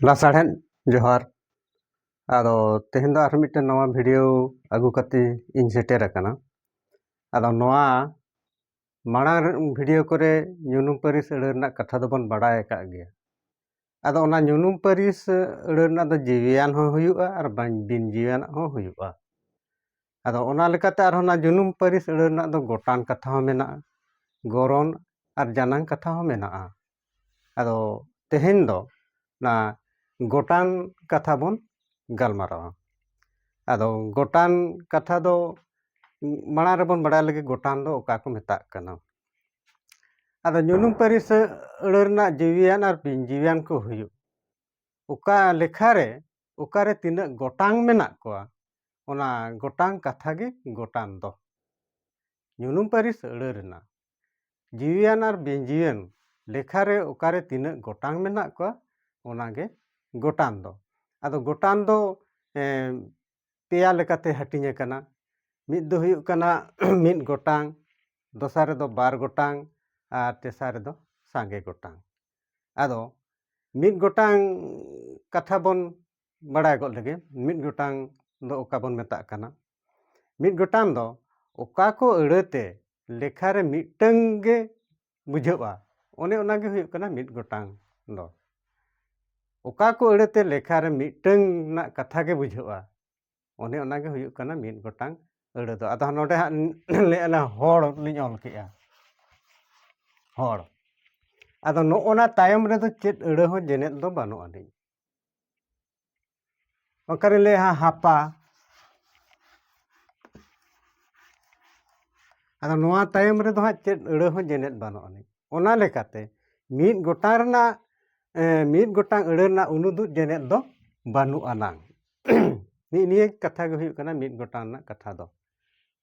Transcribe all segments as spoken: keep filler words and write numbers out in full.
ᱞᱟᱥᱟᱲᱦᱮᱫ ᱡᱚᱦᱟᱨ᱾ ᱟᱫᱚ ᱛᱮᱦᱮᱧ ᱫᱚ ᱟᱨᱦᱚᱸ ᱢᱤᱫᱴᱮᱱ ᱱᱟᱣᱟ ᱵᱷᱤᱰᱤᱭᱳ ᱟᱹᱜᱩ ᱠᱟᱛᱮ ᱤᱧ ᱥᱮᱴᱮᱨ ᱟᱠᱟᱱᱟ᱾ ᱟᱫᱚ ᱱᱚᱣᱟ ᱢᱟᱲᱟᱝ ᱨᱮ ᱵᱷᱤᱰᱤᱭᱳ ᱠᱚᱨᱮ ᱧᱩᱱᱩᱢ ᱯᱟᱹᱨᱤᱥ ᱟᱹᱲᱟᱹ ᱨᱮᱱᱟᱜ ᱠᱟᱛᱷᱟ ᱫᱚᱵᱚᱱ ᱵᱟᱲᱟᱭ ᱟᱠᱟᱫ ᱜᱮᱭᱟ᱾ ᱟᱫᱚ ᱚᱱᱟ ᱧᱩᱱᱩᱢ ᱯᱟᱹᱨᱤᱥ ᱟᱹᱲᱟᱹ ᱨᱮᱱᱟᱜ ᱫᱚ ᱡᱤᱣᱤᱭᱟᱱ ᱦᱚᱸ ᱦᱩᱭᱩᱜᱼᱟ ᱟᱨ ᱵᱟᱝ ᱵᱤᱱ ᱡᱤᱣᱤᱭᱟᱱᱟᱜ ᱦᱚᱸ ᱦᱩᱭᱩᱜᱼᱟ᱾ ᱟᱫᱚ ᱚᱱᱟ ᱞᱮᱠᱟᱛᱮ ᱟᱨᱦᱚᱸ ᱚᱱᱟ ᱧᱩᱱᱩᱢ ᱯᱟᱹᱨᱤᱥ ᱟᱹᱲᱟᱹ ᱨᱮᱱᱟᱜ ᱫᱚ ᱜᱚᱴᱟᱱ ᱠᱟᱛᱷᱟ ᱦᱚᱸ ᱢᱮᱱᱟᱜᱼᱟ, ᱜᱚᱨᱚᱱ ᱟᱨ ᱡᱟᱱᱟᱝ ᱠᱟᱛᱷᱟ ᱦᱚᱸ ᱢᱮᱱᱟᱜᱼᱟ᱾ ᱟᱫᱚ ᱛᱮᱦᱮᱧ ᱫᱚ ᱚᱱᱟ ᱜᱚᱴᱟᱱ ᱠᱟᱛᱷᱟ ᱵᱚᱱ ᱜᱟᱞᱢᱟᱨᱟᱣᱟ᱾ ᱟᱫᱚ ᱜᱚᱴᱟᱱ ᱠᱟᱛᱷᱟ ᱫᱚ ᱢᱟᱲᱟᱝ ᱨᱮᱵᱚᱱ ᱵᱟᱲᱟᱭ ᱞᱟᱹᱜᱤᱫ ᱜᱚᱴᱟᱱ ᱫᱚ ᱚᱠᱟ ᱠᱚ ᱢᱮᱛᱟᱜ ᱠᱟᱱᱟ᱾ ᱟᱫᱚ ᱧᱩᱱᱩᱢ ᱯᱟᱹᱨᱤᱥ ᱟᱹᱲᱟᱹ ᱨᱮᱱᱟᱜ ᱡᱤᱣᱤᱭᱟᱱ ᱟᱨ ᱵᱤᱱ ᱡᱤᱣᱤᱭᱟᱱ ᱠᱚ ᱦᱩᱭᱩᱜ, ᱚᱠᱟ ᱞᱮᱠᱷᱟ ᱨᱮ ᱚᱠᱟᱨᱮ ᱛᱤᱱᱟᱹᱜ ᱜᱚᱴᱟᱝ ᱢᱮᱱᱟᱜ ᱠᱚᱣᱟ, ᱚᱱᱟ ᱜᱚᱴᱟᱝ ᱠᱟᱛᱷᱟ ᱜᱮ ᱜᱚᱴᱟᱱ ᱫᱚ᱾ ᱧᱩᱱᱩᱢ ᱯᱟᱹᱨᱤᱥ ᱟᱹᱲᱟᱹ ᱨᱮᱱᱟᱜ ᱡᱤᱣᱤᱭᱟᱱ ᱟᱨ ᱵᱤᱱ ᱡᱤᱣᱤᱭᱟᱱ ᱞᱮᱠᱷᱟ ᱨᱮ ᱚᱠᱟᱨᱮ ᱛᱤᱱᱟᱹᱜ ᱜᱚᱴᱟᱝ ᱢᱮᱱᱟᱜ ᱠᱚᱣᱟ, ᱚᱱᱟᱜᱮ ᱜᱚᱴᱟᱱ ᱫᱚ᱾ ᱟᱫᱚ ᱜᱚᱴᱟᱱ ᱫᱚ, ᱮᱸ, ᱯᱮᱭᱟ ᱞᱮᱠᱟᱛᱮ ᱦᱟᱹᱴᱤᱧ ᱟᱠᱟᱱᱟ᱾ ᱢᱤᱫ ᱫᱚ ᱦᱩᱭᱩᱜ ᱠᱟᱱᱟ ᱢᱤᱫ ᱜᱚᱴᱟᱝ, ᱫᱚᱥᱟᱨ ᱨᱮᱫᱚ ᱵᱟᱨ ᱜᱚᱴᱟᱝ ᱟᱨ ᱛᱮᱥᱟᱨ ᱨᱮᱫᱚ ᱥᱟᱸᱜᱮ ᱜᱚᱴᱟᱝ᱾ ᱟᱫᱚ ᱢᱤᱫ ᱜᱚᱴᱟᱝ ᱠᱟᱛᱷᱟ ᱵᱚᱱ ᱵᱟᱲᱟᱭ ᱜᱚᱫ ᱞᱮᱜᱮ, ᱢᱤᱫ ᱜᱚᱴᱟᱝ ᱫᱚ ᱚᱠᱟ ᱵᱚᱱ ᱢᱮᱛᱟᱜ ᱠᱟᱱᱟ᱾ ᱢᱤᱫ ᱜᱚᱴᱟᱝ ᱫᱚ ᱚᱠᱟ ᱠᱚ ᱟᱹᱲᱟᱹᱛᱮ ᱞᱮᱠᱷᱟ ᱨᱮ ᱢᱤᱫᱴᱟᱝ ᱜᱮ ᱵᱩᱡᱷᱟᱹᱜᱼᱟ, ᱚᱱᱮ ᱚᱱᱟ ᱜᱮ ᱦᱩᱭᱩᱜ ᱠᱟᱱᱟ ᱢᱤᱫ ᱜᱚᱴᱟᱝ ᱫᱚ᱾ ᱚᱠᱟ ᱠᱚ ᱟᱹᱲᱟᱹᱛᱮ ᱞᱮᱠᱷᱟ ᱨᱮ ᱢᱤᱫᱴᱟᱝ ᱨᱮᱱᱟᱜ ᱠᱟᱛᱷᱟ ᱜᱮ ᱵᱩᱡᱷᱟᱹᱜᱼᱟ, ᱚᱱᱮ ᱚᱱᱟ ᱜᱮ ᱦᱩᱭᱩᱜ ᱠᱟᱱᱟ ᱢᱤᱫ ᱜᱚᱴᱟᱝ ᱟᱹᱲᱟᱹ ᱫᱚ᱾ ᱟᱫᱚ ᱱᱚᱰᱮ ᱦᱟᱸᱜ ᱞᱟᱹᱭᱮᱫᱼᱟ ᱞᱮ ᱦᱚᱲ ᱞᱤᱧ ᱚᱞ ᱠᱮᱜᱼᱟ, ᱦᱚᱲ᱾ ᱟᱫᱚ ᱱᱚᱜᱼᱚ ᱱᱟ ᱛᱟᱭᱚᱢ ᱨᱮᱫᱚ ᱪᱮᱫ ᱟᱹᱲᱟᱹ ᱦᱚᱸ ᱡᱮᱱᱮᱫ ᱫᱚ ᱵᱟᱹᱱᱩᱜ ᱟᱹᱱᱤᱡ᱾ ᱚᱠᱟᱨᱮ ᱞᱟᱹᱭᱟ ᱦᱟᱯᱟ᱾ ᱟᱫᱚ ᱱᱚᱣᱟ ᱛᱟᱭᱚᱢ ᱨᱮᱫᱚ ᱦᱟᱸᱜ ᱪᱮᱫ ᱟᱹᱲᱟᱹ ᱦᱚᱸ ᱡᱮᱱᱮᱫ ᱵᱟᱹᱱᱩᱜ ᱟᱹᱱᱤᱡ᱾ ᱚᱱᱟ ᱞᱮᱠᱟᱛᱮ ᱢᱤᱫ ᱜᱚᱴᱟᱝ ᱨᱮᱱᱟᱜ, ᱮᱸ, ᱢᱤᱫ ᱜᱚᱴᱟᱝ ᱟᱹᱲᱟᱹ ᱨᱮᱱᱟᱜ ᱩᱱᱩᱫᱩᱜ ᱡᱮᱱᱮᱫ ᱫᱚ ᱵᱟᱹᱱᱩᱜ ᱟᱱᱟᱝ᱾ ᱱᱤᱜ ᱱᱤᱭᱟᱹ ᱠᱟᱛᱷᱟ ᱜᱮ ᱦᱩᱭᱩᱜ ᱠᱟᱱᱟ ᱢᱤᱫ ᱜᱚᱴᱟᱝ ᱨᱮᱱᱟᱜ ᱠᱟᱛᱷᱟ ᱫᱚ᱾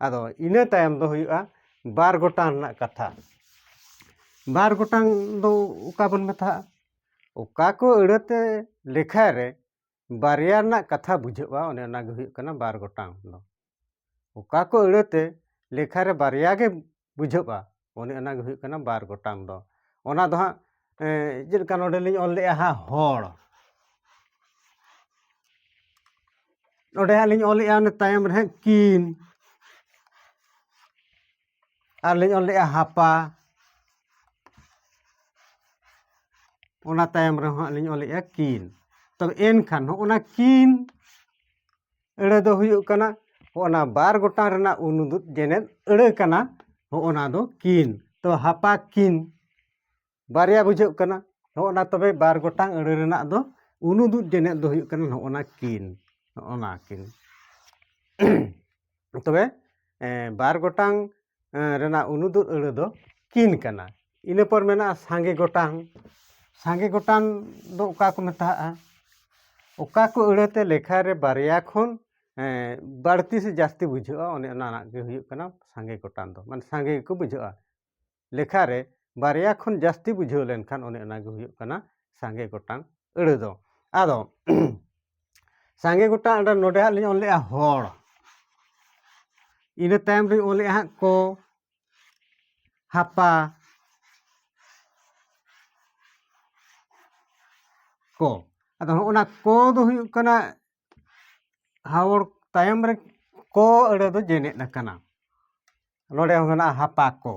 ᱟᱫᱚ ᱤᱱᱟᱹ ᱛᱟᱭᱚᱢ ᱫᱚ ᱦᱩᱭᱩᱜᱼᱟ ᱵᱟᱨ ᱜᱚᱴᱟᱝ ᱨᱮᱱᱟᱜ ᱠᱟᱛᱷᱟ᱾ ᱵᱟᱨ ᱜᱚᱴᱟᱝ ᱫᱚ ᱚᱠᱟ ᱵᱚᱱ ᱢᱮᱛᱟᱜᱼᱟ? ᱚᱠᱟ ᱠᱚ ᱟᱹᱲᱟᱹᱛᱮ ᱞᱮᱠᱷᱟ ᱨᱮ ᱵᱟᱨᱭᱟ ᱨᱮᱱᱟᱜ ᱠᱟᱛᱷᱟ ᱵᱩᱡᱷᱟᱹᱜᱼᱟ, ᱚᱱᱮ ᱚᱱᱟ ᱜᱮ ᱦᱩᱭᱩᱜ ᱠᱟᱱᱟ ᱵᱟᱨ ᱜᱚᱴᱟᱝ ᱫᱚ᱾ ᱚᱠᱟ ᱠᱚ ᱟᱹᱲᱟᱹᱛᱮ ᱞᱮᱠᱷᱟ ᱨᱮ ᱵᱟᱨᱭᱟ ᱜᱮ ᱵᱩᱡᱷᱟᱹᱜᱼᱟ, ᱚᱱᱮ ᱚᱱᱟ ᱜᱮ ᱦᱩᱭᱩᱜ ᱠᱟᱱᱟ ᱵᱟᱨ ᱜᱚᱴᱟᱝ ᱫᱚ᱾ ᱚᱱᱟ ᱫᱚ ᱦᱟᱸᱜ, ᱮᱸ, ᱪᱮᱫ ᱞᱮᱠᱟ ᱱᱚᱰᱮ ᱞᱤᱧ ᱚᱞ ᱞᱮᱜᱼᱟ ᱦᱟᱸᱜ, ᱦᱚᱲ᱾ ᱱᱚᱰᱮ ᱦᱟᱸᱜ ᱞᱤᱧ ᱚᱞᱮᱜᱼᱟ ᱚᱱᱮ ᱛᱟᱭᱚᱢ ᱨᱮ ᱦᱟᱸᱜ ᱠᱤᱱ, ᱟᱨ ᱞᱤᱧ ᱚᱞᱮᱜᱼᱟ ᱦᱟᱯᱟ, ᱚᱱᱟ ᱛᱟᱭᱚᱢ ᱨᱮᱦᱚᱸ ᱦᱟᱸᱜ ᱞᱤᱧ ᱚᱞᱮᱜᱼᱟ ᱠᱤᱱ᱾ ᱛᱚᱵᱮ ᱮᱱᱠᱷᱟᱱ ᱱᱚᱜᱼᱚ ᱱᱟ ᱠᱤᱱ ᱟᱹᱲᱟᱹ ᱫᱚ ᱦᱩᱭᱩᱜ ᱠᱟᱱᱟ ᱦᱚᱸᱜᱼᱚ ᱱᱟ ᱵᱟᱨ ᱜᱚᱴᱟᱝ ᱨᱮᱱᱟᱜ ᱩᱱᱩᱫᱩᱜ ᱡᱮᱱᱮᱫ ᱟᱹᱲᱟᱹ ᱠᱟᱱᱟ᱾ ᱦᱚᱸᱜᱼᱚ ᱱᱟ ᱫᱚ ᱠᱤᱱ᱾ ᱛᱚ ᱦᱟᱯᱟ ᱠᱤᱱ ᱵᱟᱨᱭᱟ ᱵᱩᱡᱷᱟᱹᱜ ᱠᱟᱱᱟ᱾ ᱦᱚᱸᱜᱼᱚ ᱱᱟ ᱛᱚᱵᱮ ᱵᱟᱨ ᱜᱚᱴᱟᱝ ᱟᱹᱲᱟᱹ ᱨᱮᱱᱟᱜ ᱫᱚ ᱩᱱᱩᱫᱩᱜ ᱡᱮᱱᱮᱫ ᱫᱚ ᱦᱩᱭᱩᱜ ᱠᱟᱱᱟ ᱱᱚᱜᱼᱚ ᱱᱟ ᱠᱤᱱ, ᱱᱚᱜᱼᱚ ᱱᱟ ᱠᱤᱱ᱾ ᱛᱚᱵᱮ ᱮᱸ, ᱵᱟᱨ ᱜᱚᱴᱟᱝ ᱮᱸ, ᱨᱮᱱᱟᱜ ᱩᱱᱩᱫᱩᱜ ᱟᱹᱲᱟᱹ ᱫᱚ ᱠᱤᱱ ᱠᱟᱱᱟ᱾ ᱤᱱᱟᱹ ᱯᱚᱨ ᱢᱮᱱᱟᱜᱼᱟ ᱥᱟᱸᱜᱮ ᱜᱚᱴᱟᱝ᱾ ᱥᱟᱸᱜᱮ ᱜᱚᱴᱟᱝ ᱫᱚ ᱚᱠᱟ ᱠᱚ ᱢᱮᱛᱟᱜᱼᱟ? ᱚᱠᱟ ᱠᱚ ᱟᱹᱲᱟᱹᱛᱮ ᱞᱮᱠᱷᱟ ᱨᱮ ᱵᱟᱨᱭᱟ ᱠᱷᱚᱱ ᱮᱸ, ᱵᱟᱹᱲᱛᱤ ᱥᱮ ᱡᱟᱹᱥᱛᱤ ᱵᱩᱡᱷᱟᱹᱜᱼᱟ, ᱚᱱᱮ ᱚᱱᱟ ᱨᱮᱱᱟᱜ ᱜᱮ ᱦᱩᱭᱩᱜ ᱠᱟᱱᱟ ᱥᱟᱸᱜᱮ ᱜᱚᱴᱟᱝ ᱫᱚ, ᱢᱟᱱᱮ ᱥᱟᱸᱜᱮ ᱜᱮᱠᱚ ᱵᱩᱡᱷᱟᱹᱜᱼᱟ᱾ ᱞᱮᱠᱷᱟ ᱨᱮ ᱵᱟᱨᱭᱟ ᱠᱷᱚᱱ ᱡᱟᱹᱥᱛᱤ ᱵᱩᱡᱷᱟᱹᱣ ᱞᱮᱱᱠᱷᱟᱱ ᱚᱱᱮ ᱚᱱᱟ ᱜᱮ ᱦᱩᱭᱩᱜ ᱠᱟᱱᱟ ᱥᱟᱸᱜᱮ ᱜᱚᱴᱟᱝ ᱟᱹᱲᱟᱹ ᱫᱚ᱾ ᱟᱫᱚ ᱥᱟᱸᱜᱮ ᱜᱚᱴᱟᱝ ᱟᱹᱲᱟᱹ ᱱᱚᱰᱮ ᱦᱟᱸᱜ ᱞᱤᱧ ᱚᱞᱮᱜᱼᱟ ᱦᱚᱲ, ᱤᱱᱟᱹ ᱛᱟᱭᱚᱢ ᱨᱤᱧ ᱚᱞᱮᱜᱼᱟ ᱦᱟᱸᱜ ᱠᱚ, ᱦᱟᱯᱟ, ᱠᱚ᱾ ᱟᱫᱚ ᱦᱚᱸᱜᱼᱚ ᱱᱟ ᱠᱚ ᱫᱚ ᱦᱩᱭᱩᱜ ᱠᱟᱱᱟ ᱦᱟᱣᱚᱲ ᱛᱟᱭᱚᱢ ᱨᱮ ᱠᱚ ᱟᱹᱲᱟᱹ ᱫᱚ ᱡᱮᱱᱮᱫ ᱟᱠᱟᱱᱟ᱾ ᱱᱚᱰᱮ ᱦᱚᱸ ᱢᱮᱱᱟᱜᱼᱟ ᱦᱟᱯᱟ ᱠᱚ,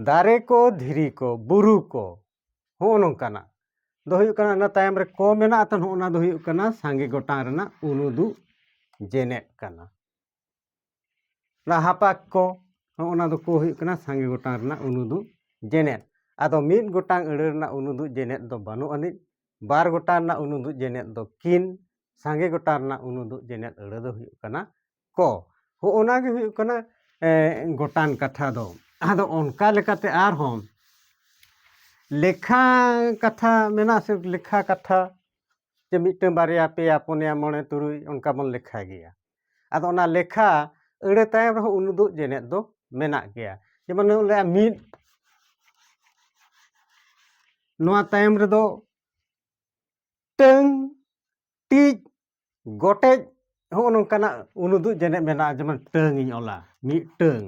ᱫᱟᱨᱮ ᱠᱚ, ᱫᱷᱤᱨᱤ ᱠᱚ, ᱵᱩᱨᱩ ᱠᱚ, ᱦᱚᱸᱜᱼᱚ ᱱᱚᱝᱠᱟᱱᱟᱜ ᱫᱚ ᱦᱩᱭᱩᱜ ᱠᱟᱱᱟ᱾ ᱚᱱᱟ ᱛᱟᱭᱚᱢ ᱨᱮ ᱠᱚ ᱢᱮᱱᱟᱜᱼᱟ, ᱛᱚ ᱱᱚᱜᱼᱚ ᱱᱟ ᱫᱚ ᱦᱩᱭᱩᱜ ᱠᱟᱱᱟ ᱥᱟᱸᱜᱮ ᱜᱚᱴᱟᱝ ᱨᱮᱱᱟᱜ ᱩᱱᱩᱫᱩᱜ ᱡᱮᱱᱮᱫ ᱠᱟᱱᱟ᱾ ᱚᱱᱟ ᱦᱟᱯᱟ ᱠᱚ, ᱦᱚᱸᱜᱼᱚ ᱱᱟ ᱫᱚ ᱠᱚ ᱦᱩᱭᱩᱜ ᱠᱟᱱᱟ ᱥᱟᱸᱜᱮ ᱜᱚᱴᱟᱝ ᱨᱮᱱᱟᱜ ᱩᱱᱩᱫᱩᱜ ᱡᱮᱱᱮᱫ᱾ ᱟᱫᱚ ᱢᱤᱫ ᱜᱚᱴᱟᱝ ᱟᱹᱲᱟᱹ ᱨᱮᱱᱟᱜ ᱩᱱᱩᱫᱩᱜ ᱡᱮᱱᱮᱫ ᱫᱚ ᱵᱟᱹᱱᱩᱜ ᱟᱹᱱᱤᱡ᱾ ᱵᱟᱨ ᱜᱚᱴᱟᱝ ᱨᱮᱱᱟᱜ ᱩᱱᱩᱫᱩᱜ ᱡᱮᱱᱮᱫ ᱫᱚ ᱠᱤᱱ, ᱥᱟᱸᱜᱮ ᱜᱚᱴᱟᱝ ᱨᱮᱱᱟᱜ ᱩᱱᱩᱫᱩᱜ ᱡᱮᱱᱮᱫ ᱟᱹᱲᱟᱹ ᱫᱚ ᱦᱩᱭᱩᱜ ᱠᱟᱱᱟ ᱠᱚ᱾ ᱦᱚᱸᱜᱼᱚ ᱱᱟ ᱜᱮ ᱦᱩᱭᱩᱜ ᱠᱟᱱᱟ ᱮᱸ, ᱜᱚᱴᱟᱝ ᱠᱟᱛᱷᱟ ᱫᱚ᱾ ᱟᱫᱚ ᱚᱱᱠᱟ ᱞᱮᱠᱟᱛᱮ ᱟᱨᱦᱚᱸ ᱞᱮᱠᱷᱟ ᱠᱟᱛᱷᱟ ᱢᱮᱱᱟᱜᱼᱟ ᱥᱮ, ᱞᱮᱠᱷᱟ ᱠᱟᱛᱷᱟ ᱡᱮ ᱢᱤᱫᱴᱟᱝ, ᱵᱟᱨᱭᱟ, ᱯᱮᱭᱟ, ᱯᱩᱱᱭᱟ, ᱢᱚᱬᱮ, ᱛᱩᱨᱩᱭ, ᱚᱱᱠᱟ ᱵᱚᱱ ᱞᱮᱠᱷᱟ ᱜᱮᱭᱟ᱾ ᱟᱫᱚ ᱚᱱᱟ ᱞᱮᱠᱷᱟ ᱟᱹᱲᱟᱹ ᱛᱟᱭᱚᱢ ᱨᱮᱦᱚᱸ ᱩᱱᱩᱫᱩᱜ ᱡᱮᱱᱮᱫ ᱫᱚ ᱢᱮᱱᱟᱜ ᱜᱮᱭᱟ᱾ ᱡᱮᱢᱚᱱ ᱞᱟᱹᱭᱟ ᱢᱤᱫ, ᱱᱚᱣᱟ ᱛᱟᱭᱚᱢ ᱨᱮᱫᱚ ᱴᱟᱹᱝ, ᱴᱤᱡ, ᱜᱚᱴᱮᱡ, ᱦᱚᱸᱜᱼᱚ ᱱᱚᱝᱠᱟᱱᱟᱜ ᱩᱱᱩᱫᱩᱜ ᱡᱮᱱᱮᱫ ᱢᱮᱱᱟᱜᱼᱟ᱾ ᱡᱮᱢᱚᱱ ᱴᱟᱹᱝ ᱤᱧ ᱚᱞᱟ, ᱢᱤᱫᱴᱟᱹᱝ,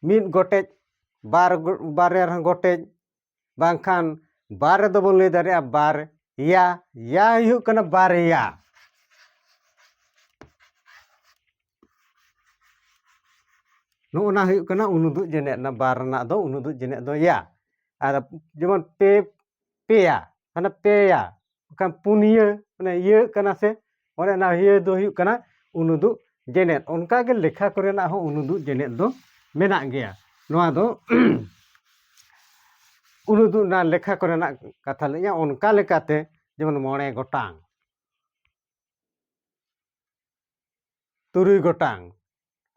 ᱢᱤᱫ ᱜᱚᱴᱮᱡ, ᱵᱟᱨ ᱜᱚ-, ᱵᱟᱨᱭᱟ ᱨᱮᱦᱚᱸ ᱜᱚᱴᱮᱡ, ᱵᱟᱝᱠᱷᱟᱱ ᱵᱟᱨ ᱨᱮᱫᱚ ᱵᱚᱱ ᱞᱟᱹᱭ ᱫᱟᱲᱮᱭᱟᱜᱼᱟ ᱵᱟᱨ ᱭᱟ, ᱭᱟ ᱦᱩᱭᱩᱜ ᱠᱟᱱᱟ ᱵᱟᱨᱭᱟ᱾ ᱱᱚᱜᱼᱚ ᱱᱟ ᱦᱩᱭᱩᱜ ᱠᱟᱱᱟ ᱩᱱᱩᱫᱩᱜ ᱡᱮᱱᱮᱫ, ᱚᱱᱟ ᱵᱟᱨ ᱨᱮᱱᱟᱜ ᱫᱚ ᱩᱱᱩᱫᱩᱜ ᱡᱮᱱᱮᱫ ᱫᱚ ᱭᱟ᱾ ᱟᱨ ᱡᱮᱢᱚᱱ ᱯᱮ, ᱯᱮᱭᱟ, ᱢᱟᱱᱮ ᱯᱮᱭᱟ, ᱵᱟᱠᱷᱟᱱ ᱯᱩᱱᱭᱟᱹ, ᱢᱟᱱᱮ ᱤᱭᱟᱹᱜ ᱠᱟᱱᱟ ᱥᱮ, ᱚᱱᱮ ᱚᱱᱟ ᱤᱭᱟᱹ ᱫᱚ ᱦᱩᱭᱩᱜ ᱠᱟᱱᱟ ᱩᱱᱩᱫᱩᱜ ᱡᱮᱱᱮᱫ᱾ ᱚᱱᱠᱟ ᱜᱮ ᱞᱮᱠᱷᱟ ᱠᱚᱨᱮᱱᱟᱜ ᱦᱚᱸ ᱩᱱᱩᱫᱩᱜ ᱡᱮᱱᱮᱫ ᱫᱚ ᱢᱮᱱᱟᱜ ᱜᱮᱭᱟ᱾ ᱱᱚᱣᱟ ᱫᱚ ᱩᱱᱩᱫᱩᱜ ᱚᱱᱟ ᱞᱮᱠᱷᱟ ᱠᱚᱨᱮᱱᱟᱜ ᱠᱟᱛᱷᱟ ᱞᱟᱹᱭ ᱤᱧᱟ᱾ ᱚᱱᱠᱟ ᱞᱮᱠᱟᱛᱮ ᱡᱮᱢᱚᱱ ᱢᱚᱬᱮ ᱜᱚᱴᱟᱝ, ᱛᱩᱨᱩᱭ ᱜᱚᱴᱟᱝ,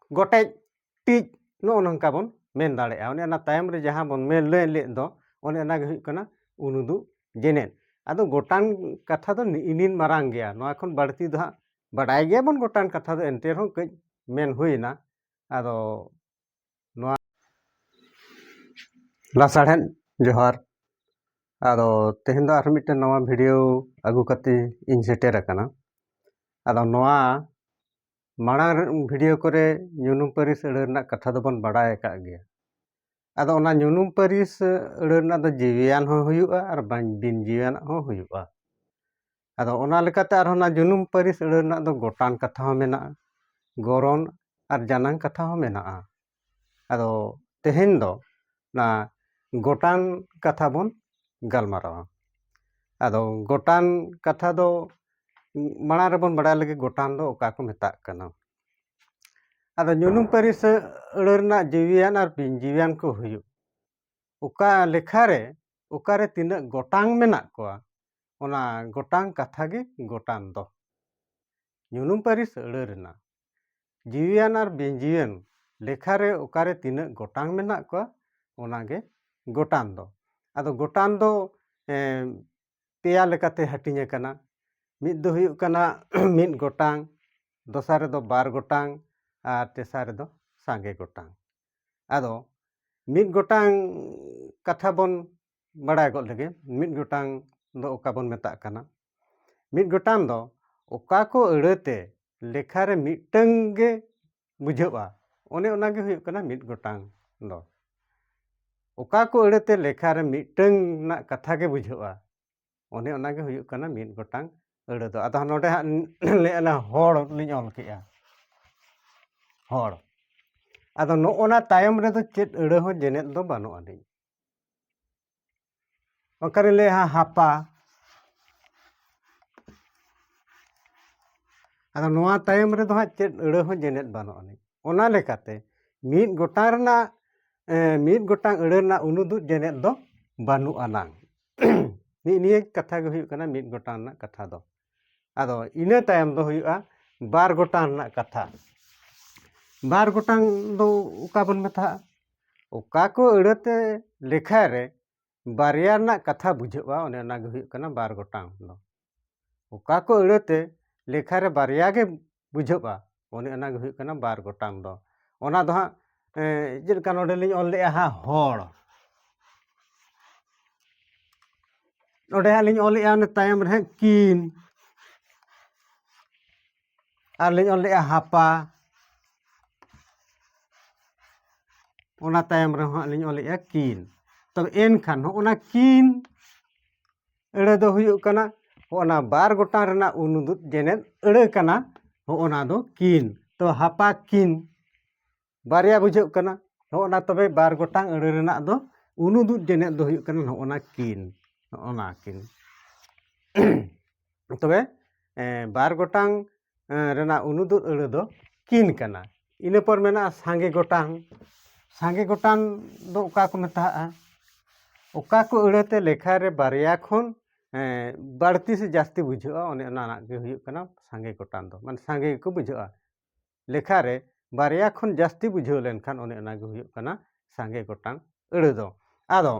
ᱜᱚᱴᱮᱡ ᱴᱤᱡ, ᱱᱚᱜᱼᱚ ᱱᱚᱝᱠᱟ ᱵᱚᱱ ᱢᱮᱱ ᱫᱟᱲᱮᱭᱟᱜᱼᱟ᱾ ᱚᱱᱮ ᱚᱱᱟ ᱛᱟᱭᱚᱢ ᱨᱮ ᱡᱟᱦᱟᱸ ᱵᱚᱱ ᱢᱮᱱ ᱞᱟᱹᱭ ᱞᱮᱫ ᱫᱚ, ᱚᱱᱮ ᱚᱱᱟ ᱜᱮ ᱦᱩᱭᱩᱜ ᱠᱟᱱᱟ ᱩᱱᱩᱫᱩᱜ ᱡᱮᱱᱮᱫ᱾ ᱟᱫᱚ ᱜᱚᱴᱟᱝ ᱠᱟᱛᱷᱟ ᱫᱚ ᱱᱤᱱ ᱢᱟᱨᱟᱝ ᱜᱮᱭᱟ, ᱱᱚᱣᱟ ᱠᱷᱚᱱ ᱵᱟᱹᱲᱛᱤ ᱫᱚ ᱦᱟᱸᱜ ᱵᱟᱰᱟᱭ ᱜᱮᱭᱟᱵᱚᱱ ᱜᱚᱴᱟᱝ ᱠᱟᱛᱷᱟ ᱫᱚ, ᱮᱱᱛᱮ ᱨᱮᱦᱚᱸ ᱠᱟᱹᱡ ᱢᱮᱱ ᱦᱩᱭᱮᱱᱟ᱾ ᱟᱫᱚ ᱱᱚᱣᱟ ᱞᱟᱥᱟᱲᱦᱮᱫ ᱡᱚᱦᱟᱨ᱾ ᱟᱫᱚ ᱛᱮᱦᱮᱧ ᱫᱚ ᱟᱨᱦᱚᱸ ᱢᱤᱫᱴᱮᱱ ᱱᱟᱣᱟ ᱵᱷᱤᱰᱤᱭᱳ ᱟᱹᱜᱩ ᱠᱟᱛᱮ ᱤᱧ ᱥᱮᱴᱮᱨ ᱟᱠᱟᱱᱟ᱾ ᱟᱫᱚ ᱱᱚᱣᱟ ᱢᱟᱲᱟᱝ ᱨᱮ ᱵᱷᱤᱰᱤᱭᱳ ᱠᱚᱨᱮ ᱧᱩᱱᱩᱢ ᱯᱟᱹᱨᱤᱥ ᱟᱹᱲᱟᱹ ᱨᱮᱱᱟᱜ ᱠᱟᱛᱷᱟ ᱫᱚᱵᱚᱱ ᱵᱟᱰᱟᱭ ᱟᱠᱟᱫ ᱜᱮᱭᱟ᱾ ᱟᱫᱚ ᱚᱱᱟ ᱧᱩᱱᱩᱢ ᱯᱟᱹᱨᱤᱥ ᱟᱹᱲᱟᱹ ᱨᱮᱱᱟᱜ ᱫᱚ ᱡᱤᱣᱤᱭᱟᱱ ᱦᱚᱸ ᱦᱩᱭᱩᱜᱼᱟ ᱟᱨ ᱵᱟᱝ, ᱵᱤᱱ ᱡᱤᱣᱤᱭᱟᱱᱟᱜ ᱦᱚᱸ ᱦᱩᱭᱩᱜᱼᱟ᱾ ᱟᱫᱚ ᱚᱱᱟ ᱞᱮᱠᱟᱛᱮ ᱟᱨᱦᱚᱸ ᱚᱱᱟ ᱧᱩᱱᱩᱢ ᱯᱟᱹᱨᱤᱥ ᱟᱹᱲᱟᱹ ᱨᱮᱱᱟᱜ ᱫᱚ ᱜᱚᱴᱟᱱ ᱠᱟᱛᱷᱟ ᱦᱚᱸ ᱢᱮᱱᱟᱜᱼᱟ, ᱜᱚᱨᱚᱱ ᱟᱨ ᱡᱟᱱᱟᱝ ᱠᱟᱛᱷᱟ ᱦᱚᱸ ᱢᱮᱱᱟᱜᱼᱟ᱾ ᱟᱫᱚ ᱛᱮᱦᱮᱧ ᱫᱚ ᱚᱱᱟ ᱜᱚᱴᱟᱱ ᱠᱟᱛᱷᱟ ᱵᱚᱱ ᱜᱟᱞᱢᱟᱨᱟᱣᱟ᱾ ᱟᱫᱚ ᱜᱚᱴᱟᱱ ᱠᱟᱛᱷᱟ ᱫᱚ ᱢᱟᱲᱟᱝ ᱨᱮᱵᱚᱱ ᱵᱟᱲᱟᱭ ᱞᱟᱹᱜᱤᱫ ᱜᱚᱴᱟᱱ ᱫᱚ ᱚᱠᱟ ᱠᱚ ᱢᱮᱛᱟᱜ ᱠᱟᱱᱟ᱾ ᱟᱫᱚ ᱧᱩᱱᱩᱢ ᱯᱟᱹᱨᱤᱥ ᱟᱹᱲᱟᱹ ᱨᱮᱱᱟᱜ ᱡᱤᱣᱤᱭᱟᱱ ᱟᱨ ᱵᱤᱱ ᱡᱤᱣᱤᱭᱟᱱ ᱠᱚ ᱦᱩᱭᱩᱜ, ᱚᱠᱟ ᱞᱮᱠᱷᱟ ᱨᱮ ᱚᱠᱟᱨᱮ ᱛᱤᱱᱟᱹᱜ ᱜᱚᱴᱟᱝ ᱢᱮᱱᱟᱜ ᱠᱚᱣᱟ, ᱚᱱᱟ ᱜᱚᱴᱟᱝ ᱠᱟᱛᱷᱟ ᱜᱮ ᱜᱚᱴᱟᱱ ᱫᱚ᱾ ᱧᱩᱱᱩᱢ ᱯᱟᱹᱨᱤᱥ ᱟᱹᱲᱟᱹ ᱨᱮᱱᱟᱜ ᱡᱤᱣᱤᱭᱟᱱ ᱟᱨ ᱵᱤᱱ ᱡᱤᱣᱤᱭᱟᱱ ᱞᱮᱠᱷᱟ ᱨᱮ ᱚᱠᱟᱨᱮ ᱛᱤᱱᱟᱹᱜ ᱜᱚᱴᱟᱝ ᱢᱮᱱᱟᱜ ᱠᱚᱣᱟ, ᱚᱱᱟ ᱜᱮ ᱜᱚᱴᱟᱱ ᱫᱚ᱾ ᱟᱫᱚ ᱜᱚᱴᱟᱱ ᱫᱚ, ᱮᱸ, ᱯᱮᱭᱟ ᱞᱮᱠᱟᱛᱮ ᱦᱟᱹᱴᱤᱧ ᱟᱠᱟᱱᱟ᱾ ᱢᱤᱫ ᱫᱚ ᱦᱩᱭᱩᱜ ᱠᱟᱱᱟ ᱢᱤᱫ ᱜᱚᱴᱟᱝ, ᱫᱚᱥᱟᱨ ᱨᱮᱫᱚ ᱵᱟᱨ ᱜᱚᱴᱟᱝ, ᱟᱨ ᱛᱮᱥᱟᱨ ᱨᱮᱫᱚ ᱥᱟᱸᱜᱮ ᱜᱚᱴᱟᱝ᱾ ᱟᱫᱚ ᱢᱤᱫ ᱜᱚᱴᱟᱝ ᱠᱟᱛᱷᱟ ᱵᱚᱱ ᱵᱟᱲᱟᱭ ᱜᱚᱫ ᱞᱮᱜᱮ, ᱢᱤᱫ ᱜᱚᱴᱟᱝ ᱫᱚ ᱚᱠᱟ ᱵᱚᱱ ᱢᱮᱛᱟᱜ ᱠᱟᱱᱟ? ᱢᱤᱫ ᱜᱚᱴᱟᱝ ᱫᱚ ᱚᱠᱟ ᱠᱚ ᱟᱹᱲᱟᱹᱛᱮ ᱞᱮᱠᱷᱟ ᱨᱮ ᱢᱤᱫᱴᱟᱝ ᱜᱮ ᱵᱩᱡᱷᱟᱹᱜᱼᱟ, ᱚᱱᱮ ᱚᱱᱟ ᱜᱮ ᱦᱩᱭᱩᱜ ᱠᱟᱱᱟ ᱢᱤᱫ ᱜᱚᱴᱟᱝ ᱫᱚ᱾ ᱚᱠᱟ ᱠᱚ ᱟᱹᱲᱟᱹᱛᱮ ᱞᱮᱠᱷᱟ ᱨᱮ ᱢᱤᱫᱴᱟᱝ ᱨᱮᱱᱟᱜ ᱠᱟᱛᱷᱟ ᱜᱮ ᱵᱩᱡᱷᱟᱹᱜᱼᱟ, ᱚᱱᱮ ᱚᱱᱟᱜᱮ ᱦᱩᱭᱩᱜ ᱠᱟᱱᱟ ᱢᱤᱫ ᱜᱚᱴᱟᱝ ᱟᱹᱲᱟᱹ ᱫᱚ᱾ ᱟᱫᱚ ᱱᱚᱰᱮ ᱦᱟᱸᱜ ᱞᱟᱹᱭ ᱟᱞᱮ ᱦᱚᱲ ᱞᱤᱧ ᱚᱞ ᱠᱮᱜᱼᱟ, ᱦᱚᱲ᱾ ᱟᱫᱚ ᱱᱚᱜᱼᱚ ᱱᱟ ᱛᱟᱭᱚᱢ ᱨᱮᱫᱚ ᱪᱮᱫ ᱟᱹᱲᱟᱹ ᱦᱚᱸ ᱡᱮᱱᱮᱫ ᱫᱚ ᱵᱟᱹᱱᱩᱜ ᱟᱹᱱᱤᱡ᱾ ᱚᱠᱟᱨᱮ ᱞᱟᱹᱭᱟ ᱦᱟᱯᱟ, ᱟᱫᱚ ᱱᱚᱣᱟ ᱛᱟᱭᱚᱢ ᱨᱮᱫᱚ ᱦᱟᱸᱜ ᱪᱮᱫ ᱟᱹᱲᱟᱹ ᱦᱚᱸ ᱡᱮᱱᱮᱫ ᱵᱟᱹᱱᱩᱜ ᱟᱹᱱᱤᱡ᱾ ᱚᱱᱟ ᱞᱮᱠᱟᱛᱮ ᱢᱤᱫ ᱜᱚᱴᱟᱝ ᱨᱮᱱᱟᱜ, ᱮ, ᱢᱤᱫ ᱜᱚᱴᱟᱝ ᱟᱹᱲᱟᱹ ᱨᱮᱱᱟᱜ ᱩᱱᱩᱫᱩᱜ ᱡᱮᱱᱮᱫ ᱫᱚ ᱵᱟᱹᱱᱩᱜ ᱟᱱᱟᱝ᱾ ᱱᱤᱜ ᱱᱤᱭᱟᱹ ᱠᱟᱛᱷᱟ ᱜᱮ ᱦᱩᱭᱩᱜ ᱠᱟᱱᱟ ᱢᱤᱫ ᱜᱚᱴᱟᱝ ᱨᱮᱱᱟᱜ ᱠᱟᱛᱷᱟ ᱫᱚ᱾ ᱟᱫᱚ ᱤᱱᱟᱹ ᱛᱟᱭᱚᱢ ᱫᱚ ᱦᱩᱭᱩᱜᱼᱟ ᱵᱟᱨ ᱜᱚᱴᱟᱝ ᱨᱮᱱᱟᱜ ᱠᱟᱛᱷᱟ᱾ ᱵᱟᱨ ᱜᱚᱴᱟᱝ ᱫᱚ ᱚᱠᱟ ᱵᱚᱱ ᱢᱮᱛᱟᱜᱼᱟ? ᱚᱠᱟ ᱠᱚ ᱟᱹᱲᱟᱹᱛᱮ ᱞᱮᱠᱷᱟ ᱨᱮ ᱵᱟᱨᱭᱟ ᱨᱮᱱᱟᱜ ᱠᱟᱛᱷᱟ ᱵᱩᱡᱷᱟᱹᱜᱼᱟ, ᱚᱱᱮ ᱚᱱᱟ ᱜᱮ ᱦᱩᱭᱩᱜ ᱠᱟᱱᱟ ᱵᱟᱨ ᱜᱚᱴᱟᱝ ᱫᱚ᱾ ᱚᱠᱟ ᱠᱚ ᱟᱹᱲᱟᱹᱛᱮ ᱞᱮᱠᱷᱟ ᱨᱮ ᱵᱟᱨᱭᱟ ᱜᱮ ᱵᱩᱡᱷᱟᱹᱜᱼᱟ, ᱚᱱᱮ ᱚᱱᱟ ᱜᱮ ᱦᱩᱭᱩᱜ ᱠᱟᱱᱟ ᱵᱟᱨ ᱜᱚᱴᱟᱝ ᱫᱚ᱾ ᱚᱱᱟ ᱫᱚ ᱦᱟᱸᱜ, ᱮ, ᱪᱮᱫ ᱞᱮᱠᱟ ᱱᱚᱰᱮ ᱞᱤᱧ ᱚᱞ ᱞᱮᱜᱼᱟ ᱦᱟᱸᱜ, ᱦᱚᱲ᱾ ᱱᱚᱰᱮ ᱦᱟᱸᱜ ᱞᱤᱧ ᱚᱞᱮᱜᱼᱟ ᱚᱱᱮ ᱛᱟᱭᱚᱢ ᱨᱮ ᱦᱟᱸᱜ ᱠᱤᱱ, ᱟᱨ ᱞᱤᱧ ᱚᱞ ᱞᱮᱜᱼᱟ ᱦᱟᱯᱟ, ᱚᱱᱟ ᱛᱟᱭᱚᱢ ᱨᱮᱦᱚᱸ ᱦᱟᱸᱜ ᱞᱤᱧ ᱚᱞᱮᱜᱼᱟ ᱠᱤᱱ᱾ ᱛᱚᱵᱮ ᱮᱱᱠᱷᱟᱱ ᱱᱚᱜᱼᱚ ᱱᱟ ᱠᱤᱱ ᱟᱹᱲᱟᱹ ᱫᱚ ᱦᱩᱭᱩᱜ ᱠᱟᱱᱟ ᱦᱚᱸᱜᱼᱚ ᱱᱟ ᱵᱟᱨ ᱜᱚᱴᱟᱝ ᱨᱮᱱᱟᱜ ᱩᱱᱩᱫᱩᱜ ᱡᱮᱱᱮᱫ ᱟᱹᱲᱟᱹ ᱠᱟᱱᱟ᱾ ᱦᱚᱸᱜᱼᱚ ᱱᱟ ᱫᱚ ᱠᱤᱱ᱾ ᱛᱚ ᱦᱟᱯᱟ ᱠᱤᱱ, ᱵᱟᱨᱭᱟ ᱵᱩᱡᱷᱟᱹᱜ ᱠᱟᱱᱟ᱾ ᱦᱚᱸᱜᱼᱚ ᱱᱟ ᱛᱚᱵᱮ ᱵᱟᱨ ᱜᱚᱴᱟᱝ ᱟᱹᱲᱟᱹ ᱨᱮᱱᱟᱜ ᱫᱚ ᱩᱱᱩᱫᱩᱜ ᱡᱮᱱᱮᱫ ᱫᱚ ᱦᱩᱭᱩᱜ ᱠᱟᱱᱟ ᱱᱚᱜᱼᱚ ᱱᱟ ᱠᱤᱱ, ᱱᱚᱜᱼᱚ ᱱᱟ ᱠᱤᱱ᱾ ᱛᱚᱵᱮ, ᱮ, ᱵᱟᱨ ᱜᱚᱴᱟᱝ, ᱮ, ᱨᱮᱱᱟᱜ ᱩᱱᱩᱫᱩᱜ ᱟᱹᱲᱟᱹ ᱫᱚ ᱠᱤᱱ ᱠᱟᱱᱟ᱾ ᱤᱱᱟᱹ ᱯᱚᱨ ᱢᱮᱱᱟᱜᱼᱟ ᱥᱟᱸᱜᱮ ᱜᱚᱴᱟᱝ᱾ ᱥᱟᱸᱜᱮ ᱜᱚᱴᱟᱝ ᱫᱚ ᱚᱠᱟ ᱠᱚ ᱢᱮᱛᱟᱜᱼᱟ? ᱚᱠᱟ ᱠᱚ ᱟᱹᱲᱟᱹᱛᱮ ᱞᱮᱠᱷᱟ ᱨᱮ ᱵᱟᱨᱭᱟ ᱠᱷᱚᱱ, ᱮ, ᱵᱟᱹᱲᱛᱤ ᱥᱮ ᱡᱟᱹᱥᱛᱤ ᱵᱩᱡᱷᱟᱹᱜᱼᱟ, ᱚᱱᱮ ᱚᱱᱟ ᱨᱮᱱᱟᱜ ᱜᱮ ᱦᱩᱭᱩᱜ ᱠᱟᱱᱟ ᱥᱟᱸᱜᱮ ᱜᱚᱴᱟᱝ ᱫᱚ, ᱢᱟᱱᱮ ᱥᱟᱸᱜᱮ ᱜᱮᱠᱚ ᱵᱩᱡᱷᱟᱹᱜᱼᱟ᱾ ᱞᱮᱠᱷᱟ ᱨᱮ ᱵᱟᱨᱭᱟ ᱠᱷᱚᱱ ᱡᱟᱹᱥᱛᱤ ᱵᱩᱡᱷᱟᱹᱣ ᱞᱮᱱᱠᱷᱟᱱ ᱚᱱᱮ ᱚᱱᱟ ᱜᱮ ᱦᱩᱭᱩᱜ ᱠᱟᱱᱟ ᱥᱟᱸᱜᱮ ᱜᱚᱴᱟᱝ ᱟᱹᱲᱟᱹ ᱫᱚ᱾ ᱟᱫᱚ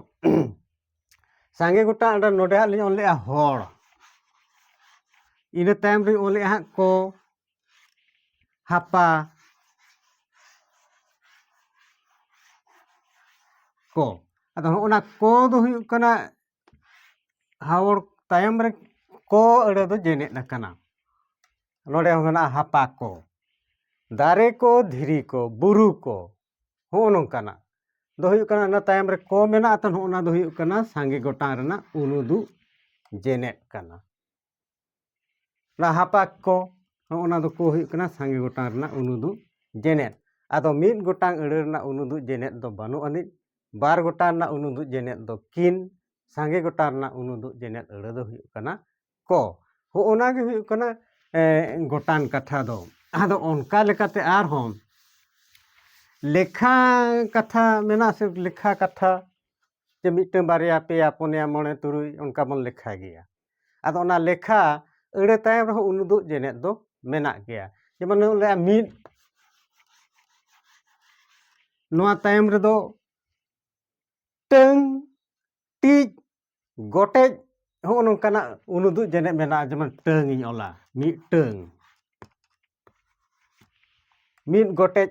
ᱥᱟᱸᱜᱮ ᱜᱚᱴᱟᱝ ᱟᱹᱲᱟᱹ ᱱᱚᱰᱮ ᱦᱟᱸᱜ ᱞᱤᱧ ᱚᱞ ᱞᱮᱜᱼᱟ ᱦᱚᱲ, ᱤᱱᱟᱹ ᱛᱟᱭᱚᱢ ᱨᱤᱧ ᱚᱞᱮᱜᱼᱟ ᱦᱟᱸᱜ ᱠᱚ, ᱦᱟᱯᱟ, ᱠᱚ᱾ ᱟᱫᱚ ᱦᱚᱸᱜᱼᱚ ᱱᱟ ᱠᱚ ᱫᱚ ᱦᱩᱭᱩᱜ ᱠᱟᱱᱟ ᱦᱚᱲ ᱛᱟᱭᱚᱢ ᱨᱮ ᱠᱚ ᱟᱹᱲᱟᱹ ᱫᱚ ᱡᱮᱱᱮᱫ ᱟᱠᱟᱱᱟ᱾ ᱱᱚᱰᱮ ᱦᱚᱸ ᱢᱮᱱᱟᱜᱼᱟ ᱦᱟᱯᱟ ᱠᱚ, ᱫᱟᱨᱮ ᱠᱚ, ᱫᱷᱤᱨᱤ ᱠᱚ, ᱵᱩᱨᱩ ᱠᱚ, ᱦᱚᱸᱜᱼᱚ ᱱᱚᱝᱠᱟᱱᱟᱜ ᱫᱚ ᱦᱩᱭᱩᱜ ᱠᱟᱱᱟ᱾ ᱚᱱᱟ ᱛᱟᱭᱚᱢ ᱨᱮ ᱠᱚ ᱢᱮᱱᱟᱜᱼᱟ, ᱛᱚ ᱱᱚᱜᱼᱚ ᱱᱟ ᱫᱚ ᱦᱩᱭᱩᱜ ᱠᱟᱱᱟ ᱥᱟᱸᱜᱮ ᱜᱚᱴᱟᱝ ᱨᱮᱱᱟᱜ ᱩᱱᱩᱫᱩᱜ ᱡᱮᱱᱮᱫ ᱠᱟᱱᱟ᱾ ᱚᱱᱟ ᱦᱟᱯᱟᱠ ᱠᱚ, ᱦᱚᱸ, ᱚᱱᱟ ᱫᱚᱠᱚ ᱦᱩᱭᱩᱜ ᱠᱟᱱᱟ ᱥᱟᱸᱜᱮ ᱜᱚᱴᱟᱝ ᱨᱮᱱᱟᱜ ᱩᱱᱩᱫᱩᱜ ᱡᱮᱱᱮᱫ᱾ ᱟᱫᱚ ᱢᱤᱫ ᱜᱚᱴᱟᱝ ᱟᱹᱲᱟᱹ ᱨᱮᱱᱟᱜ ᱩᱱᱩᱫᱩᱜ ᱡᱮᱱᱮᱫ ᱫᱚ ᱵᱟᱹᱱᱩᱜ ᱟᱹᱱᱤᱡ, ᱵᱟᱨ ᱜᱚᱴᱟᱝ ᱨᱮᱱᱟᱜ ᱩᱱᱩᱫᱩᱜ ᱡᱮᱱᱮᱫ ᱫᱚ ᱠᱤᱱ, ᱥᱟᱸᱜᱮ ᱜᱚᱴᱟᱝ ᱨᱮᱱᱟᱜ ᱩᱱᱩᱫᱩᱜ ᱡᱮᱱᱮᱫ ᱟᱹᱲᱟᱹ ᱫᱚ ᱦᱩᱭᱩᱜ ᱠᱟᱱᱟ ᱠᱚ᱾ ᱦᱚᱸᱜᱼᱚ ᱱᱟ ᱜᱮ ᱦᱩᱭᱩᱜ ᱠᱟᱱᱟ, ᱮ, ᱜᱚᱴᱟᱝ ᱠᱟᱛᱷᱟ ᱫᱚ᱾ ᱟᱫᱚ ᱚᱱᱠᱟ ᱞᱮᱠᱟᱛᱮ ᱟᱨᱦᱚᱸ ᱞᱮᱠᱷᱟ ᱠᱟᱛᱷᱟ ᱢᱮᱱᱟᱜᱼᱟ ᱥᱮ, ᱞᱮᱠᱷᱟ ᱠᱟᱛᱷᱟ, ᱡᱮ ᱢᱤᱫᱴᱟᱝ, ᱵᱟᱨᱭᱟ, ᱯᱮᱭᱟ, ᱯᱩᱱᱭᱟ, ᱢᱚᱬᱮ, ᱛᱩᱨᱩᱭ, ᱚᱱᱠᱟ ᱵᱚᱱ ᱞᱮᱠᱷᱟ ᱜᱮᱭᱟ᱾ ᱟᱫᱚ ᱚᱱᱟ ᱞᱮᱠᱷᱟ ᱟᱹᱲᱟᱹ ᱛᱟᱭᱚᱢ ᱨᱮᱦᱚᱸ ᱩᱱᱩᱫᱩᱜ ᱡᱮᱱᱮᱫ ᱫᱚ ᱢᱮᱱᱟᱜ ᱜᱮᱭᱟ᱾ ᱡᱮᱢᱚᱱ ᱞᱟᱹᱭᱟ ᱢᱤᱫ, ᱱᱚᱣᱟ ᱛᱟᱭᱚᱢ ᱨᱮᱫᱚ ᱴᱟᱹᱝ, ᱴᱤᱡ, ᱜᱚᱴᱮᱡ, ᱦᱚᱸᱜᱼᱚ ᱱᱚᱝᱠᱟᱱᱟᱜ ᱩᱱᱩᱫᱩᱜ ᱡᱮᱱᱮᱫ ᱢᱮᱱᱟᱜᱼᱟ᱾ ᱡᱮᱢᱚᱱ ᱴᱟᱹᱝ ᱤᱧ ᱚᱞᱟ, ᱢᱤᱫᱴᱟᱹᱝ, ᱢᱤᱫ ᱜᱚᱴᱮᱡ,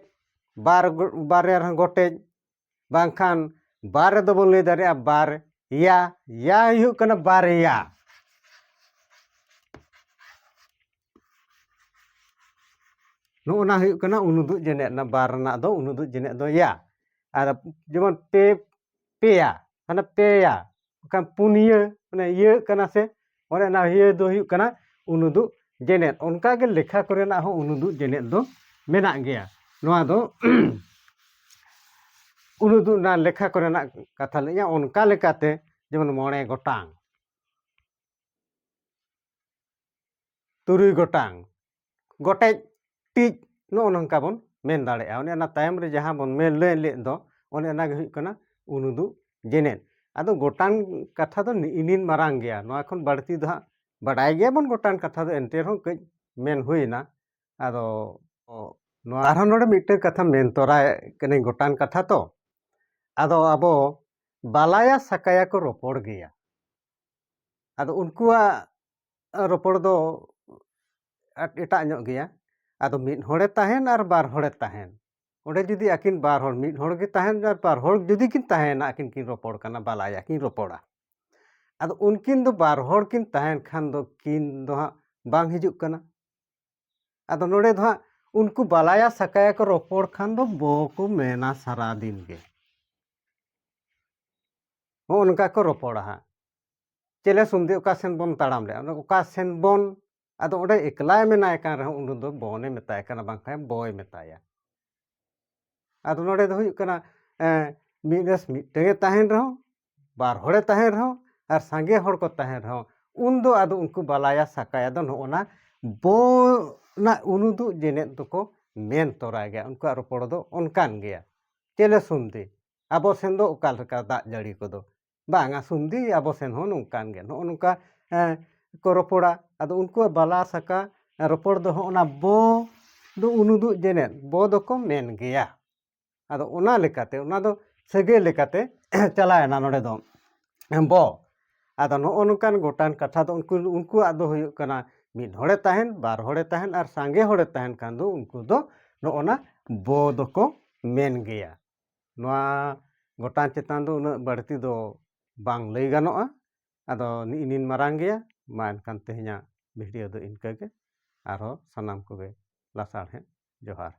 ᱵᱟᱨ ᱜᱚ-, ᱵᱟᱨᱭᱟ ᱨᱮᱦᱚᱸ ᱜᱚᱴᱮᱡ, ᱵᱟᱝᱠᱷᱟᱱ ᱵᱟᱨ ᱨᱮᱫᱚ ᱵᱚᱱ ᱞᱟᱹᱭ ᱫᱟᱲᱮᱭᱟᱜᱼᱟ ᱵᱟᱨ ᱭᱟ, ᱭᱟ ᱦᱩᱭᱩᱜ ᱠᱟᱱᱟ ᱵᱟᱨᱭᱟ᱾ ᱱᱚᱜᱼᱚ ᱱᱟ ᱦᱩᱭᱩᱜ ᱠᱟᱱᱟ ᱩᱱᱩᱫᱩᱜ ᱡᱮᱱᱮᱫ, ᱚᱱᱟ ᱵᱟᱨ ᱨᱮᱱᱟᱜ ᱫᱚ ᱩᱱᱩᱫᱩᱜ ᱡᱮᱱᱮᱫ ᱫᱚ ᱭᱟ᱾ ᱟᱨ ᱡᱮᱢᱚᱱ ᱯᱮ, ᱯᱮᱭᱟ, ᱢᱟᱱᱮ ᱯᱮᱭᱟ, ᱵᱟᱠᱷᱟᱱ ᱯᱩᱱᱭᱟᱹ, ᱢᱟᱱᱮ ᱤᱭᱟᱹᱜ ᱠᱟᱱᱟ ᱥᱮ, ᱚᱱᱮ ᱚᱱᱟ ᱤᱭᱟᱹ ᱫᱚ ᱦᱩᱭᱩᱜ ᱠᱟᱱᱟ ᱩᱱᱩᱫᱩᱜ ᱡᱮᱱᱮᱫ᱾ ᱚᱱᱠᱟ ᱜᱮ ᱞᱮᱠᱷᱟ ᱠᱚᱨᱮᱱᱟᱜ ᱦᱚᱸ ᱩᱱᱩᱫᱩᱜ ᱡᱮᱱᱮᱫ ᱫᱚ ᱢᱮᱱᱟᱜ ᱜᱮᱭᱟ᱾ ᱱᱚᱣᱟ ᱫᱚ ᱩᱱᱩᱫᱩᱜ ᱚᱱᱟ ᱞᱮᱠᱷᱟ ᱠᱚᱨᱮᱱᱟᱜ ᱠᱟᱛᱷᱟ ᱞᱟᱹᱭᱟ᱾ ᱚᱱᱠᱟ ᱞᱮᱠᱟᱛᱮ ᱡᱮᱢᱚᱱ ᱢᱚᱬᱮ ᱜᱚᱴᱟᱝ, ᱛᱩᱨᱩᱭ ᱜᱚᱴᱟᱝ, ᱜᱚᱴᱮᱡ, ᱴᱤᱡ, ᱱᱚᱜᱼᱚ ᱱᱚᱝᱠᱟ ᱵᱚᱱ ᱢᱮᱱ ᱫᱟᱲᱮᱭᱟᱜᱼᱟ᱾ ᱚᱱᱮ ᱚᱱᱟ ᱛᱟᱭᱚᱢ ᱨᱮ ᱡᱟᱦᱟᱸ ᱵᱚᱱ ᱢᱮᱱ ᱞᱟᱹᱭ ᱞᱮᱫ ᱫᱚ, ᱚᱱᱮ ᱚᱱᱟ ᱜᱮ ᱦᱩᱭᱩᱜ ᱠᱟᱱᱟ ᱩᱱᱩᱫᱩᱜ ᱡᱮᱱᱮᱫ᱾ ᱟᱫᱚ ᱜᱚᱴᱟᱝ ᱠᱟᱛᱷᱟ ᱫᱚ ᱱᱤᱜᱼᱤ ᱱᱤᱱ ᱢᱟᱨᱟᱝ ᱜᱮᱭᱟ, ᱱᱚᱣᱟ ᱠᱷᱚᱱ ᱵᱟᱹᱲᱛᱤ ᱫᱚ ᱦᱟᱸᱜ ᱵᱟᱰᱟᱭ ᱜᱮᱭᱟᱵᱚᱱ ᱜᱚᱴᱟᱝ ᱠᱟᱛᱷᱟ ᱫᱚ, ᱮᱱᱛᱮ ᱨᱮᱦᱚᱸ ᱠᱟᱹᱡ ᱢᱮᱱ ᱦᱩᱭᱱᱟ᱾ ᱟᱫᱚ ᱱᱚᱣᱟ ᱟᱨᱦᱚᱸ ᱱᱚᱰᱮ ᱢᱤᱫᱴᱟᱝ ᱠᱟᱛᱷᱟ ᱢᱮᱱ ᱛᱚᱨᱟᱭ ᱠᱟᱹᱱᱟᱹᱧ, ᱜᱚᱴᱟᱝ ᱠᱟᱛᱷᱟ ᱛᱚ᱾ ᱟᱫᱚ ᱟᱵᱚ ᱵᱟᱞᱟᱭᱟ ᱥᱟᱠᱟᱭᱟ ᱠᱚ ᱨᱚᱯᱚᱲ ᱜᱮᱭᱟ᱾ ᱟᱫᱚ ᱩᱱᱠᱩᱣᱟᱜ ᱨᱚᱯᱚᱲ ᱫᱚ ᱮᱴᱟᱜ ᱧᱚᱜ ᱜᱮᱭᱟ᱾ ᱟᱫᱚ ᱢᱤᱫ ᱦᱚᱲᱮ ᱛᱟᱦᱮᱱ ᱟᱨ ᱵᱟᱨ ᱦᱚᱲᱮ ᱛᱟᱦᱮᱱ, ᱚᱸᱰᱮ ᱡᱩᱫᱤ ᱟᱹᱠᱤᱱ ᱵᱟᱨ ᱦᱚᱲ, ᱢᱤᱫ ᱦᱚᱲ ᱜᱮ ᱛᱟᱦᱮᱱ ᱟᱨ ᱵᱟᱨ ᱦᱚᱲ ᱡᱩᱫᱤ ᱠᱤᱱ ᱛᱟᱦᱮᱱᱟ, ᱟᱹᱠᱤᱱ ᱠᱤᱱ ᱨᱚᱯᱚᱲ ᱠᱟᱱᱟ, ᱵᱟᱞᱟᱭᱟ ᱠᱤᱱ ᱨᱚᱯᱚᱲᱟ᱾ ᱟᱫᱚ ᱩᱱᱠᱤᱱ ᱫᱚ ᱵᱟᱨ ᱦᱚᱲ ᱠᱤᱱ ᱛᱟᱦᱮᱱ ᱠᱷᱟᱱ ᱫᱚ ᱠᱤᱱ ᱫᱚ ᱦᱟᱸᱜ ᱵᱟᱝ ᱦᱤᱡᱩᱜ ᱠᱟᱱᱟ᱾ ᱟᱫᱚ ᱱᱚᱰᱮ ᱫᱚ ᱦᱟᱸᱜ ᱩᱱᱠᱩ ᱵᱟᱞᱟᱭᱟ ᱥᱟᱠᱟᱭᱟ ᱠᱚ ᱨᱚᱯᱚᱲ ᱠᱷᱟᱱ ᱫᱚ ᱵᱚ ᱠᱚ ᱢᱮᱱᱟ ᱥᱟᱨᱟ ᱫᱤᱱ ᱜᱮ᱾ ᱦᱚᱸᱜᱼᱚ ᱱᱚᱝᱠᱟ ᱠᱚ ᱨᱚᱯᱚᱲᱟ ᱦᱟᱸᱜ᱾ ᱪᱮᱞᱮ ᱥᱩᱢᱫᱤ ᱚᱠᱟ ᱥᱮᱱ ᱵᱚᱱ ᱛᱟᱲᱟᱢ ᱞᱮᱜᱼᱟ, ᱚᱱᱟ ᱚᱠᱟ ᱥᱮᱱ ᱵᱚᱱ, ᱟᱫᱚ ᱚᱸᱰᱮ ᱮᱠᱞᱟᱭ ᱢᱮᱱᱟᱭ ᱠᱟᱱ ᱨᱮᱦᱚᱸ ᱩᱱᱤ ᱫᱚ ᱵᱚᱱᱮ ᱢᱮᱛᱟᱭ ᱠᱟᱱᱟ, ᱵᱟᱝᱠᱷᱟᱱ ᱵᱚᱭ ᱢᱮᱛᱟᱭᱟ᱾ ᱟᱫᱚ ᱱᱚᱰᱮ ᱫᱚ ᱦᱩᱭᱩᱜ ᱠᱟᱱᱟ, ᱮᱸ, ᱢᱤᱫ ᱨᱮᱥ ᱢᱤᱫᱴᱟᱝᱮ ᱛᱟᱦᱮᱱ ᱨᱮᱦᱚᱸ, ᱵᱟᱨ ᱦᱚᱲᱮ ᱛᱟᱦᱮᱱ ᱨᱮᱦᱚᱸ, ᱟᱨ ᱥᱟᱸᱜᱮ ᱦᱚᱲ ᱠᱚ ᱛᱟᱦᱮᱱ ᱨᱮᱦᱚᱸ, ᱩᱱᱫᱚ ᱟᱫᱚ ᱩᱱᱠᱩ ᱵᱟᱞᱟᱭᱟ ᱥᱟᱠᱟᱭᱟ ᱫᱚ ᱱᱚᱜᱼᱚ ᱱᱟ ᱵᱚ ᱱᱟ ᱩᱱᱩᱫᱩᱜ ᱡᱮᱱᱮᱫ ᱫᱚᱠᱚ ᱢᱮᱱ ᱛᱚᱨᱟᱭ ᱜᱮᱭᱟ᱾ ᱩᱱᱠᱩᱣᱟᱜ ᱨᱚᱯᱚᱲ ᱫᱚ ᱚᱱᱠᱟᱱ ᱜᱮᱭᱟ᱾ ᱪᱮᱞᱮ ᱥᱩᱢᱫᱤ, ᱟᱵᱚ ᱥᱮᱱ ᱫᱚ ᱚᱠᱟ ᱞᱮᱠᱟ ᱫᱟᱜ ᱡᱟᱹᱲᱤ ᱠᱚᱫᱚ? ᱵᱟᱝᱟ, ᱥᱩᱢᱫᱤ ᱟᱵᱚ ᱥᱮᱱ ᱦᱚᱸ ᱱᱚᱝᱠᱟᱱ ᱜᱮ, ᱱᱚᱜᱼᱚ ᱱᱚᱝᱠᱟ, ᱮᱸ, ᱠᱚ ᱨᱚᱯᱚᱲᱟ᱾ ᱟᱫᱚ ᱩᱱᱠᱩᱣᱟᱜ ᱵᱟᱞᱟ ᱥᱟᱠᱟ ᱨᱚᱯᱚᱲ ᱫᱚ ᱦᱚᱸᱜᱼᱚ ᱱᱟ ᱵᱚ ᱫᱚ ᱩᱱᱩᱫᱩᱜ ᱡᱮᱱᱮᱫ ᱵᱚ ᱫᱚᱠᱚ ᱢᱮᱱ ᱜᱮᱭᱟ᱾ ᱟᱫᱚ ᱚᱱᱟ ᱞᱮᱠᱟᱛᱮ, ᱚᱱᱟ ᱫᱚ ᱥᱟᱹᱜᱟᱹᱭ ᱞᱮᱠᱟᱛᱮ ᱪᱟᱞᱟᱣᱮᱱᱟ ᱱᱚᱰᱮ ᱫᱚ ᱵᱚ᱾ ᱟᱫᱚ ᱱᱚᱜᱼᱚ ᱱᱚᱝᱠᱟᱱ ᱜᱚᱴᱟᱱ ᱠᱟᱛᱷᱟ ᱫᱚ ᱩᱱᱠᱩ, ᱩᱱᱠᱩᱣᱟᱜ ᱫᱚ ᱦᱩᱭᱩᱜ ᱠᱟᱱᱟ ᱢᱤᱫ ᱦᱚᱲᱮ ᱛᱟᱦᱮᱱ, ᱵᱟᱨ ᱦᱚᱲᱮ ᱛᱟᱦᱮᱱ ᱟᱨ ᱥᱟᱸᱜᱮ ᱦᱚᱲᱮ ᱛᱟᱦᱮᱱ ᱠᱷᱟᱱ ᱫᱚ ᱩᱱᱠᱩ ᱫᱚ ᱱᱚᱜᱼᱚ ᱱᱟ ᱵᱚ ᱫᱚᱠᱚ ᱢᱮᱱ ᱜᱮᱭᱟ᱾ ᱱᱚᱣᱟ ᱜᱚᱴᱟᱱ ᱪᱮᱛᱟᱱ ᱫᱚ ᱩᱱᱟᱹᱜ ᱵᱟᱹᱲᱛᱤ ᱫᱚ ᱵᱟᱝ ᱞᱟᱹᱭ ᱜᱟᱱᱚᱜᱼᱟ᱾ ᱟᱫᱚ ᱱᱤᱜᱼᱤ ᱱᱤᱱ ᱢᱟᱨᱟᱝ ᱜᱮᱭᱟ᱾ ᱢᱟ ᱮᱱᱠᱷᱟᱱ ᱛᱮᱦᱮᱧᱟᱜ ᱵᱷᱤᱰᱤᱭᱳ ᱫᱚ ᱤᱱᱠᱟᱹ ᱜᱮ᱾ ᱟᱨᱦᱚᱸ ᱥᱟᱱᱟᱢ ᱠᱚᱜᱮ ᱞᱟᱥᱟᱲᱦᱮᱫ ᱡᱚᱦᱟᱨ᱾